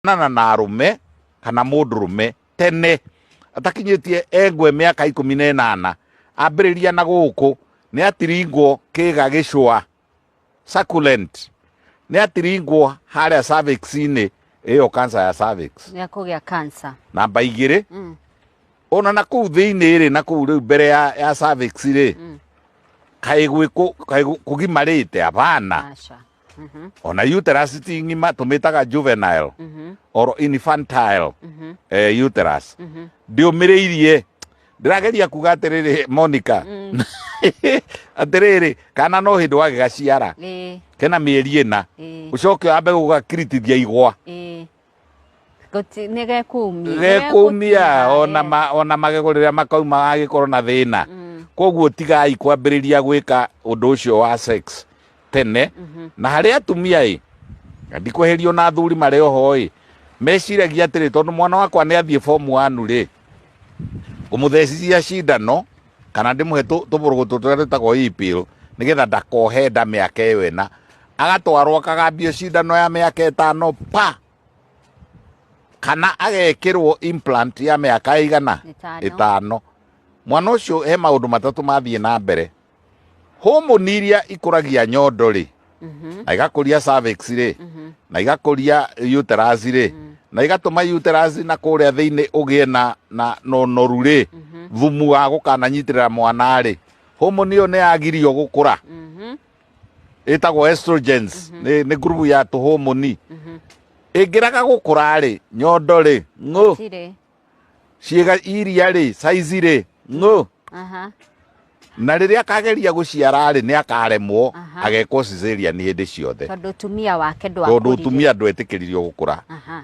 Kuonana na arũme kana mũndũrũme tene atakinyĩtie engwe mĩaka 18, ambĩrĩria na gũkũ nĩ atiringwo kĩga gĩcũa succulent, nĩ atiringwo harĩa cervix-inĩ, ĩyo cancer ya cervix. Nĩ akũgĩa cancer. Namba 2, ona na kũu thĩinĩ rĩ, na kũu rĩu mbere ya cervix rĩ, kaĩ gwĩkũ kaĩ kũgimarĩte abana. Aca. Ona uterus ti ng'ima, tũmĩtaga juvenile or infantile uterus. Ndiũmĩrĩirie, ndĩrageria kuga atĩrĩrĩ, Monica, atĩrĩrĩ, kana no hĩndĩ wagĩgaciara kena mĩeri 4, ũcoke wambe gũgakiritithia igwa. Nĩ gekumia. Gekumia ona ona magego rĩrĩa makauma agĩkorwo na thĩna. Koguo tigai kwambĩrĩria gwĩka ũndũ ũcio wa sex tene. Na harĩ atumia ĩ, na ndikweherio na athuri marĩ oho ĩ, meciragia atĩrĩ, tondũ mwana wakwa nĩ athiĩ form 1 rĩ, ngũmũthecithia cindano kana ndĩmũhe tũbũrũgũtũ tũrĩa twĩtagwo e-pill nĩgetha ndakohe nda mĩaka ĩyo 4. Agatwarwo akagambio cindano ya mĩaka 5 pa, kana agekĩrwo implant ya mĩaka ĩigana? 5. 5. Mwana ũcio he maũndũ matatũ mathiĩ na mbere. Homoni iria ikũragia nyondo rĩ, na igakũria cervix rĩ, na igakũria uterus rĩ, na igatũma uterus na kũrĩa thĩinĩ ũgĩe na ũnoru rĩ, thumu wa gũkananyitĩrĩra mwana rĩ, homoni ĩyo nĩ yagirio gũkũra. Ĩtagwo estrogens, nĩ ngurubu ya tũhomoni. Ĩngĩraga gũkũra rĩ, nyondo rĩ ng'ũ. Gũtirĩ. Ciĩga iria rĩ, size rĩ ng'ũ. Na rĩrĩa akageria gũciara rĩ, nĩ akaremwo. Agekwo cesarean hĩndĩ ciothe. Tondũ ũtumia wake tondũ ndwakũrire. Ũtumia ndwetĩkĩririo gũkũra.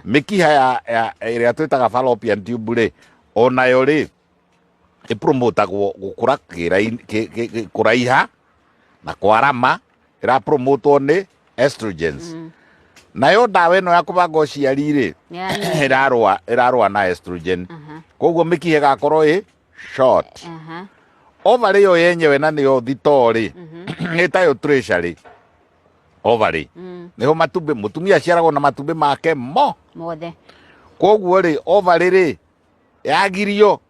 Mĩkiha ya ĩrĩa twĩtaga fallopian tube rĩ, onayo rĩ, ĩpromotagwo gũkũra kũraiha na kwarama, ĩrapromotwo nĩ estrogens. Nayo ndawa ĩno ya kũbanga ũciari rĩ, ĩrarũa na estrogen. Koguo mĩkiha ĩgakorwo ĩ short. Ovary ĩyo yenyewe na nĩyo thitoo rĩ, nĩ tayo treasury. Ovary nĩho matumbĩ, mũtumia aciaragwo na matumbĩ make mo mothe. Koguo rĩ, ovary rĩ, yagirio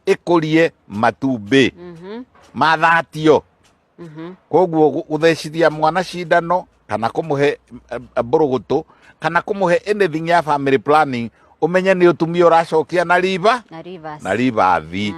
ĩkũrie matumbĩ mathatio. Koguo gũthecithia mwana cindano kana kũmũhe mbũrũgũtũ kana kũmũhe anything ya family planning, ũmenye nĩ ũtumia ũracokia na riba na reverse. Na ribathi.